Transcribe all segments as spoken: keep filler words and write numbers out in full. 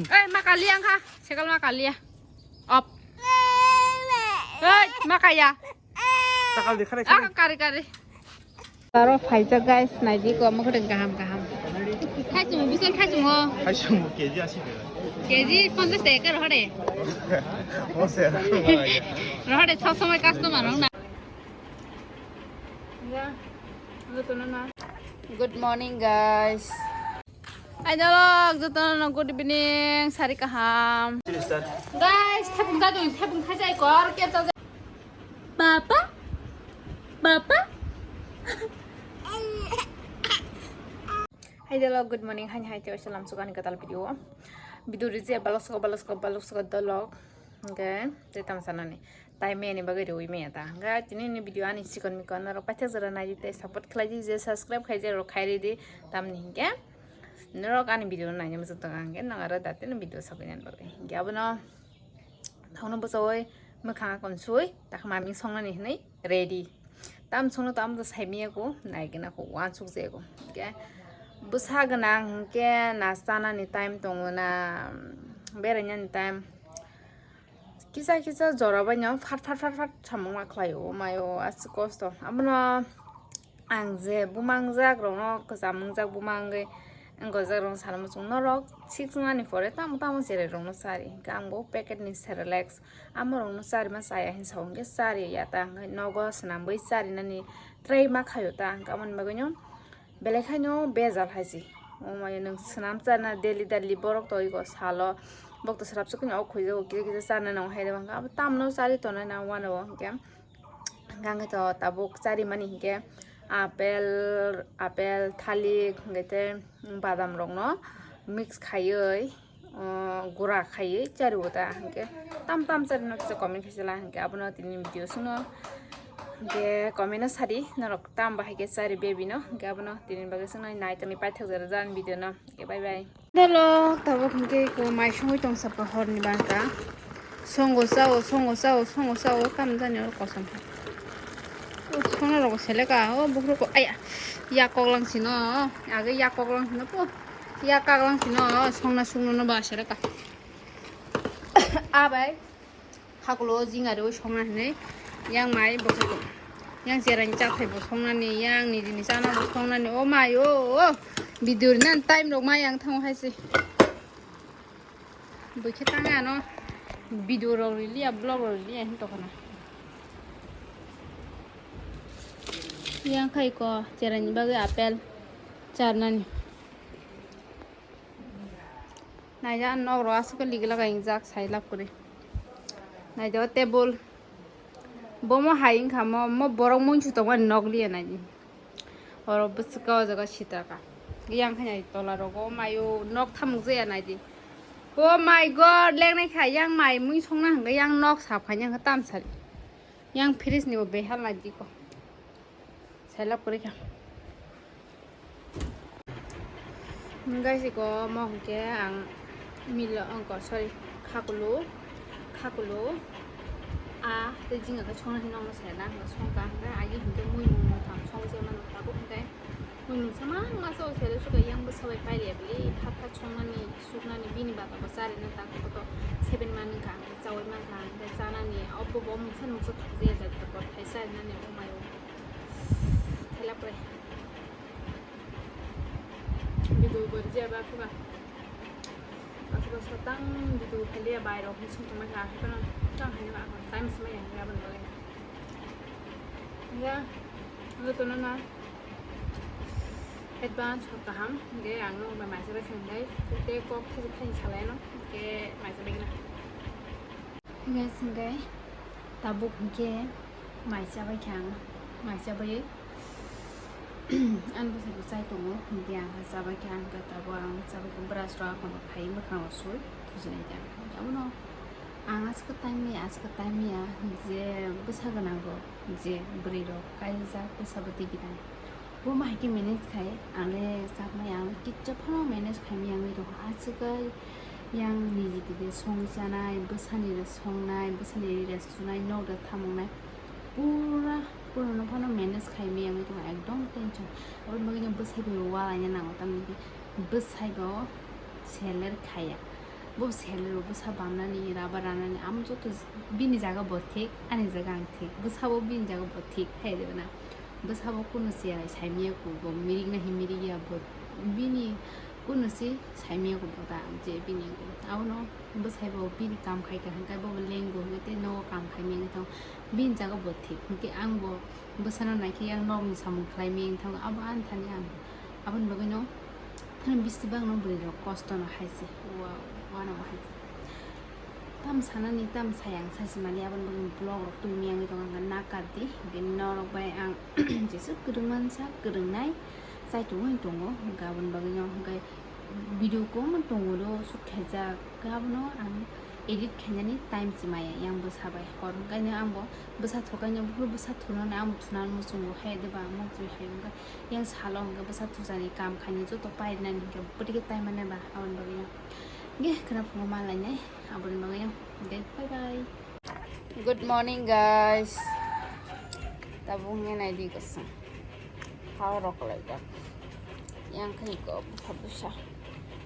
Oi, ma kaliya wngkha, sekal ma kaliya. Op. Oi, ma kaya. Sakal di khare Ah, khare. Kari, kari. Aro phaijak guys, naidi ko, mokoteng kaham, kaham. Thaichung, bisal thaichung o. Thaichung K G asi bela. K G ponchas taka rohore. O se. Rohore sob somoi customer rok na. Good morning, guys. Hai, dalok, jotono good evening, sari kaham. Guys, thapung ta dong, thapung thajai kor, kep ta. Papa? Papa? Hai, dalok, good morning, hai, hai, tei salam sukan katal video. Video ri je balok soko, balok soko, balok soko, dalok. Okay, tei tam sanani. Tai meni bagwi riwi maya ta. Hwnkhe tini ni video ani chikon mikon norok paithak jora naidi tei support khlaidi je subscribe khai je rok khai ridi tamni hinkhe norok ani video naina muchung tongo hwnkhe nang aro dati ni video sokwi nani bagwi. Hinkhe abono thaono bwchawi mwkhang akon sui takha maming songnani hinwi ready. Tam songno to amo to saimaya ko naigena ko wansuk je ko. Hinkhe bwsa gwnang hinkhe na chanani time tongo na berainani time. Kisa kisa jora bai no fat fat fat fat samung ma khlai o mai o aswk kosto. Abono ang je buma wngjak rok no kwcham wngjak buma wngwi wngkojak rok no sana muchung norok six wngmani pore tamo tamo cherai rok no chari hinkhe ang bo packet ni Cerelac amo rok no chari ma chaya hinwi sa o hinkhe chari ya ta hinkhe nogo swnam bai chari nani try ma khaio ta hinkhe aboni bagwi no. Belai khaino bejal hai se. O maya nwng swnam charna daily daily borok to ego salo. Bok to swrapsa khe o khuijago kisa kisa charna nango hai de bangkha. Abo tamno chari tongnai na wano o hinkhe. Hinkhe to tabuk chari mani hinkhe apple, apple, thalik, hinkhe tei badam rokno mix khaiwi. O, gura khaiwi chari o ta, hinkhe tam tam chari no kisa comment khaisa la, hinkhe abono tini video songno, hinkhe comment no sadi norok tam bahai khe chari baby no, hinkhe abono tini bagwi songno nai tongwi paithak jora jani video no, hinkhe bye bye. Dolo tabuk hinkhe ko mai songwi tong sapa horni bangka, songo chao, songo chao, songo chao, tam jani oro kosom kha. O songna rogo seleka, o bukruk ko, aya, ya koklang sino, age ya koklang sino po. Ya kaklang sino songna sukno no ba sere ka. A bai hakulo jing ari o songna hinui yang mai bo yang jerani chathai bo songnani yang nijini chana bo songnani o mai o o video rinani time rok mai yang thango hai se. Bwkhe tang ano video rok riliya vlog rok riliya hin tokona. Yang khai ko jerani bagwi apple charnani. Naija nok rok aswk ligla kaingjak sai lab kwrwi. Naija o table. Bomo hai wngkha mo, mo borok muisu tongmani nok liya naidi. Oro bwswk o jaga sitra ka. Yang khai nai tola rogo maio nok thamuk jaya naidi. Oh my God, lengnai kha yang mai mui songna hwnkhe yang nok sap khai yang tam sari. Yang fridge ni bo behal naidi ko. Selap kwrwi kha. Guys, iko mo hwnkhe ang milo, ongko, sorry, khakulu, khakulu, a tei jinga khe songna hinwi nokno saya na, hwnkhe songkha, hwnkhe agi hwnkhe mui mung mung thang song se mano tabuk, hwnkhe mui mung sama masa o sele suka yang bwsa bai pailiya bili, phat phat songnani, suknani, bini bata bo charina ta, koto seven man wngkha, hwnkhe chaui mankha, hwnkhe chanani, obo bo mungsa mungsa thok jaya jai, koto thai charinani, oh my God. Thailak bai. Video bo rwjak ba khe ba. Aswk aswk tang video khailiya bai rok hwn sung tongmani kha, haikhe no tang haino ba time swmai ya, ya boni bagwi. Ya, jotono na advance hor kaham, hwnkhe ang no bai maisa bai khe hwnkhe tei kok khe thaini salai no, hwnkhe maisa bai na. Guys, hwnkhe tabuk hwnkhe mai chabai khe ang, mai chabai ani bwsai bo chai tongo, hwnkhe ang khe chabai khe, ang khe tabuk ang chabai khe brush rok ang khai mwkhang rok sui thujinai khe ang. Abono ang aswk time maya, aswk time maya je bwsa gwnang rok je bwrwi rok kaijak bwsa bwtwi gwnang. Bo ma hai khe manage khai, ang le chakmai, ang le kicha phano manage khai maya wngwi tongo. Aswk yang niji tide songwi chanai, bwsani re songnai, bwsani re sunai, nok re thamungnai, pura, pura no phano manage khai maya wngwi tongo, ekdom tension. Aboni bagwi no bwsai bai walaina nango, tamni hwnkhe bwsai bo seler khaiya. Bo selero bwsa bamnani, raba ranani, amo joto bini jaga bo thik, ani jaga ang thik. Bwsabo bini jaga bo thik, hai de na. Bwsabo kunu se saimaya ko, bo mirikna hi mirikya bo. Bini kunu se saimaya ko bo ta, je bini ko. Abono bwsai bo bini kam khai ka hwnkhe bo lengo hwnkhe tei nogo kam khai maya thang. Bini jaga bo thik, hwnkhe ang bo bwsano naikhe yang nokni samung khlai maya thang. Abo ani thani ang. Aboni bagwino Ani bisti bagno bwrwi rok kosto no hai se. Wow, wana bo hai se. Tam sanani tam sayang sai se mani aboni bagwi vlog rok twi miyang tong ang nakar di. Bini norok bai ang jesu kwrwng mansa kwrwng nai chai tongwi tongo. Hwnkhe aboni bagwi no hwnkhe video kwbangma tongo do shoot khaijak. Hwnkhe abono ang edit khainani time se maya yang bwsa bai hor hwnkhe ang bo bwsa thukaino buphuru bwsa thunani ang bo thunani muchungo hai de ba mantri hai hwnkhe. Yang salo hwnkhe bwsa thujani kam khainai joto painani hwnkhe bwtwi khe tai manya ba aboni bagwi no. Hwnkhe khwna phungo ma lainai aboni bagwi no. Hwnkhe bye bye. Good morning guys. Tabuk hwnkhe naidi kwchwng. Hao rok laijak. Yang khai ko bwsa bwsa.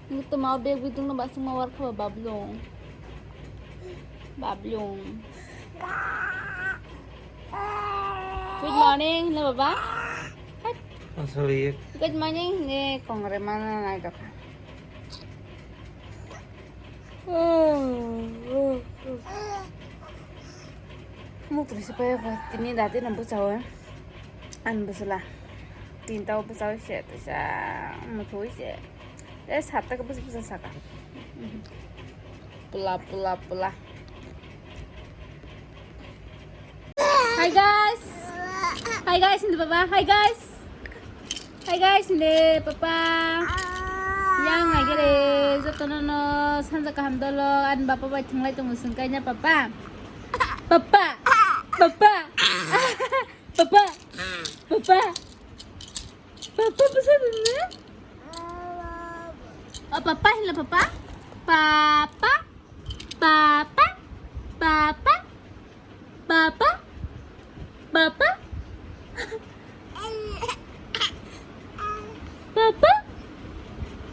Nukto ma bag bidung no basing ma war kha ba bablung. Bablung. Good morning, hello baba. Asal iya. Good morning, ne kongre mana nai dokha. Mutri sipai apa tini dati nampu cawe. An bwsla. Tinta o bwsa se tisa muthu se. Tei satta khe bwsa bwsa saka. Pula pula pula. Hi guys. Hi guys hindi baba. Hi guys. Hi guys hindi papa. Yang nai gere jotono no sanja kaham dolo an bapa bai thanglai tongo sungkai na papa. Papa. Papa. Papa. Papa. Papa bwsa dwng na? O papa hinla papa? Papa. Papa. Papa. Papa. Papa. Papa.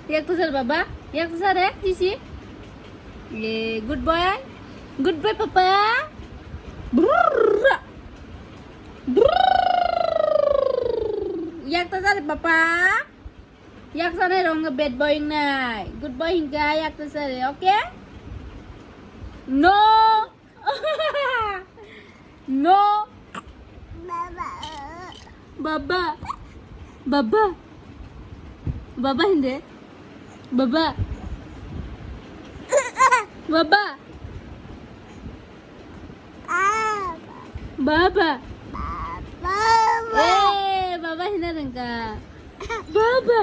Yak to sar baba. Yak to sar eh, sisi. Ye, good boy. Good boy papa. Brrrr. Brrrr. Yak ta jare papa. Yak jare rong bad boy nai. Good boy hingga yak ta jare, okay? No. No. Baba. Baba. Baba hindi. Baba. Baba. Baba. Baba. Eh, baba hina rengka. Baba.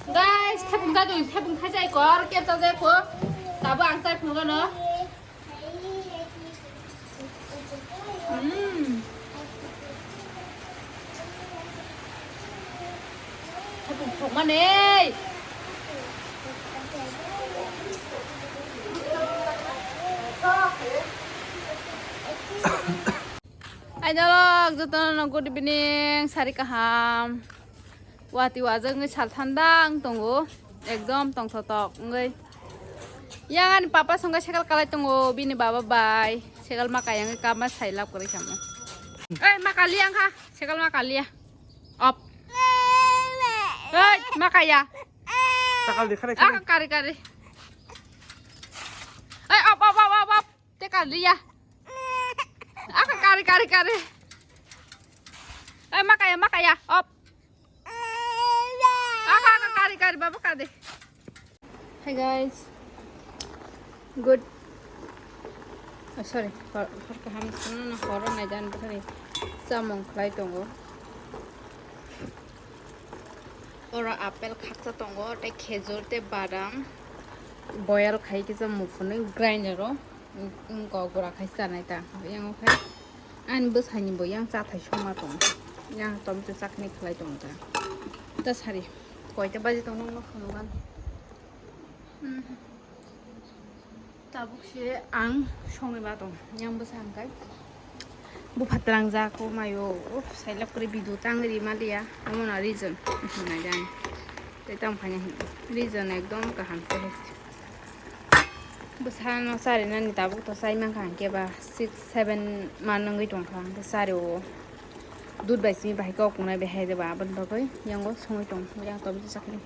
Guys, thepung ta dong, thepung ta jai kor, kep ta jai kor. Tabu ang tai phung no. Hmm. Thepung thok mane. Aidalok jotono good evening, sari kaham. Wati wajak wngwi sal thanda wng tongo, ekdom tongthotok wngwi. Yang ani papa songkha sekal kalai tongo, bini baba bai sekal maka yang kama sai lab kwrwi kamo. Ei maka liya wngkha, sekal maka liya. Op. Ei maka ya. Sakal di kare kare. Ah, kare kare. Ei op op op op op. Te kar liya. Aka kari kari kari. Eh makaya makaya op. Aka aka kari kari baba kade. Hi guys. Good. Oh, sorry. Hor hor kaham sana na horo nai dan bwkhani. Samung khlai tongo. Oro apple khaksa tongo, tei khejur, tei badam boil khai kisa muphunwi grinder o, mm, mm, gura khai chanai ta. Yang o khai ani bwsani bo yang chathai songma tongo. Yang tom te chakni khlai tongo ta. Ta sari, koita baji tongo nokno phunukani. Mhm. Tabuk se ang songwi ma tong, yang bwsa hwnkhe bupha twlangjak o mayo, uff, sailak kwrwi video tang ri maliya, omo no reason hinwi nai jani. Tei tamo phai reason ekdom kaham se hai. Bwsano charinani tabuk to chai mankha, hwnkhe ba six seven man wngwi tongkha, hwnkhe chario. Dud bai simi bahai kok wngnai bai hai de ba, aboni bagwi yango songwi tong, yang to bwsakni.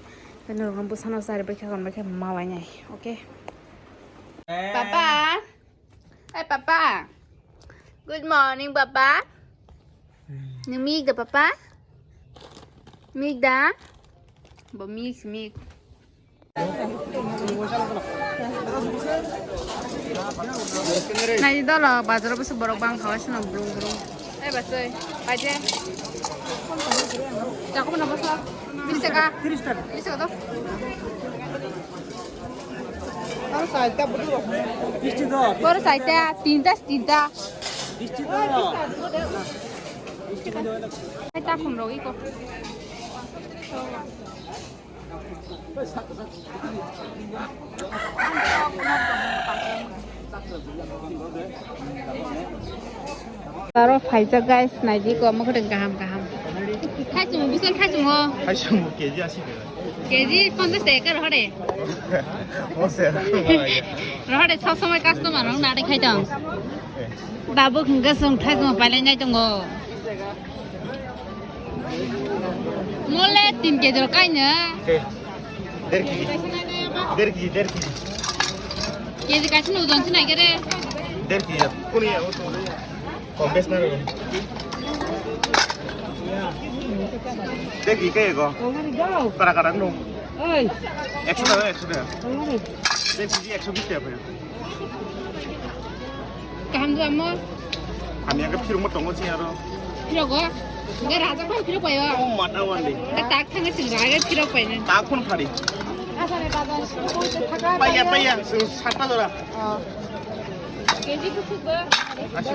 Norokno bwsano chari bai kha, hwnbai khe ma bai nai, okay? Papa. Hey, Papa. Good morning, Papa. Nwng mik da, Papa? Mik da? Bo mik, mik. Nai dolo, bazar bwswk borok bang kha, sino brung brung. Hey, basoi, paide. Jakob na basa. Bish taka. Bish taka to. Boro saita, tinta, tinta. Ai, ta khum rogwi ko. Aro phaijak guys, naidi ko, mokhe kaham kaham. Thaichung, bisal thaichung o. Thaichung K G asi. K G ponchash taka rohore. Rohore sob somoi customer rok nari khai tong. Babu hwnkhe chwng thaichung pailai nai tongo. Mole tin K G rok kaino. Deer K G. Deer K G, deer K G. K G kaisa no ojon se nai khe re. Deer K G. Kuni ya, o to. Kok bes na ro. Deer K G kaya ko? Kara kara no. Oi. Eksho taka, eksho taka. Deer K G eksho bish taka. Kaham dua mo. Hamya khe phirokma tongo chini aro. Phirok o. Ga raja ko phirok payo. O mata wandi. Ga tak thang sing raja phirok payo. Tak phone phari. Paya, paya, sing sata jora. Oh. K G kusuk ba. Asi.